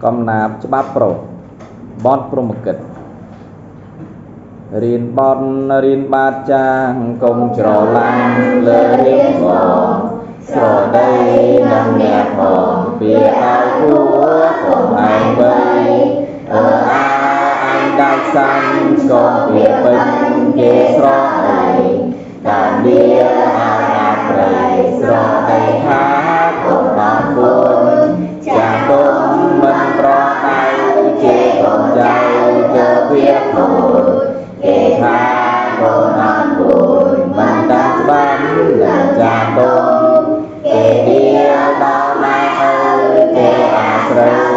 កំណាព្យច្បាប់ប្រុស បទព្រហ្មកិច្ច រៀនបត់រៀនបាតចាង កុំច្រឡាំងលើរៀបបង ស្រដីនឹងអ្នកផង ពីឲ្យគួកុំឯងវៃ អើអាអញដាច់សាញ់ កុំពីពេញគេស្រអី តាមលៀងឲ្យអាព្រៃ ស្រដីថាកុំអត់ពួន ចាស់ទុំមិនប្រដៅ ជាកូនចៅទៅវាខូច គេថាកូនអត់ពួន មិនដឹងច្បាប់នឹងចាស់ទុំ គេដៀលដល់ណែឪ គេអាស្រូវ